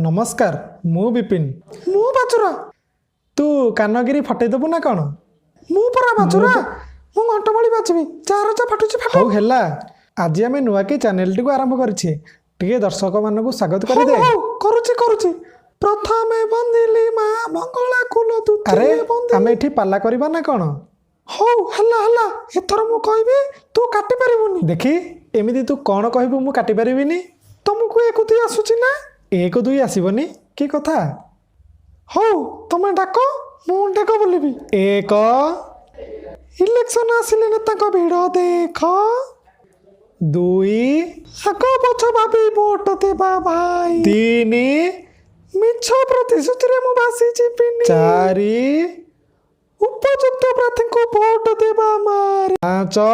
ନମସ୍କାର, ମୁଁ ବିପିନ। ମୁଁ ବାଜୁରା। ତୁ କାନଗିରି ଫଟେଇ ଦେବୁ ନା କ'ଣ? ମୁଁ ପରା ବାଜୁରା, ମୁଁ ଘଣ୍ଟ ଭଳି ବାଜିବି, ଯାହାର ଯା ଫାଟୁଛି ଫାଟୁ। ହଉ ହେଲା, ଆଜି ଆମେ ନୂଆକି ଚ୍ୟାନେଲଟିକୁ ଆରମ୍ଭ କରିଛେ, ଟିକେ ଦର୍ଶକମାନଙ୍କୁ ସ୍ୱାଗତ ହଉ। କରିଦେ। ହଉ, କରୁଛି କରୁଛି। ପ୍ରଥମେ ବନ୍ଦିଲି ମା ମଙ୍ଗଳା କୁଲ, ଆରେ, ଦ୍ୱିତୀୟ ବନ୍ଦିଲି। ଆମେ ଏଠି ପାଲା କରିବା ନା କ'ଣ? ହଉ ହେଲା ହେଲା, ଏଥର ମୁଁ କହିବି, ତୁ କାଟି ପାରିବୁନି। ଦେଖି, ଏମିତି ତୁ କ'ଣ କହିବୁ ମୁଁ କାଟି ପାରିବିନି? ତମକୁ 1 2 ଆସୁଛି ନା? 1 2 ଆସିବନି, କି କଥା? ହଉ, ତମେ ଡାକ, ମୁଁ ଡାକ ବୋଲିବି। 1। ଇଲେକ୍ସନ ଆସିଲେ ନେତାଙ୍କ ଭିଡ଼ ଦେଖ। 2। ଆଗ ପଛ ଭାବି ଭୋଟ ଦେବା ଭାଇ। 3। ମିଛ ପ୍ରତିଶ୍ରୁତିରେ ମୁଁ ଭାସି ଯିବିନି। 4। ଉପଯୁକ୍ତ ପ୍ରାର୍ଥୀଙ୍କୁ ଭୋଟ ଦେବା ମାରେ। 5।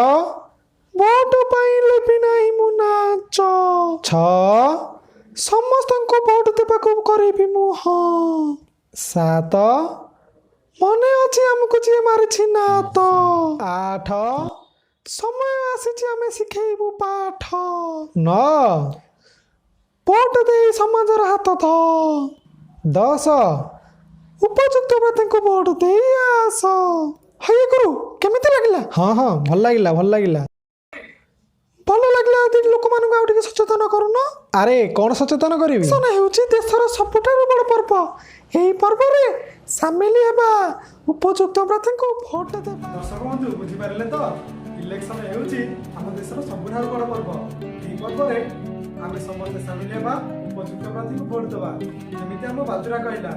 ଭୋଟ ପାଇଁ ଲେବି ନାହିଁ ମୁଁ ନାଚ। 6। ସମସ୍ତଙ୍କୁ ଭୋଟ ଦେବାକୁ କରିବି ମୁଁ ହଁ। 7। ମନେ ଅଛି ଆମକୁ ଯିଏ ମାରିଛି ନା ତ। 8। ସମୟ ଆସିଛି, ଆମେ ଶିଖେଇବୁ ପାଠ। 9। ଭୋଟ ଦେଇ ସମାଜର ହାତ ଧ। 10। ଉପଯୁକ୍ତ ପ୍ରାର୍ଥୀଙ୍କୁ ଭୋଟ ଦେଇ ଆସ। ହଇ ଗୁରୁ, କେମିତି ଲାଗିଲା? ହଁ ହଁ, ଭଲ ଲାଗିଲା, ଭଲ ଲାଗିଲା। ଭଲ ଲାଗିଲା ଯଦି ଲୋକମାନଙ୍କୁ ଆଉ ଟିକେ ସଚେତନ କରୁନ। ଆରେ, କ'ଣ ସଚେତନ କରିବି? ଇଲେକ୍ସନ ହେଉଛି ଦେଶର ସବୁଠାରୁ ବଡ଼ ପର୍ବ। ଏହି ପର୍ବରେ ସାମିଲ ହେବା, ଉପଯୁକ୍ତ ପ୍ରାର୍ଥୀଙ୍କୁ ଭୋଟ ଦେବା। ଦର୍ଶକ ବନ୍ଧୁ, ବୁଝିପାରିଲେ ତ? ଇଲେକ୍ସନ ହେଉଛି ଆମ ଦେଶର ସବୁଠାରୁ ବଡ଼ ପର୍ବ। ଏହି ପର୍ବରେ ଆମେ ସମସ୍ତେ ସାମିଲ ହେବା, ଉପଯୁକ୍ତ ପ୍ରାର୍ଥୀଙ୍କୁ ଭୋଟ ଦେବା, ଯେମିତି ଆମ ବାଜୁରା କହିଲା।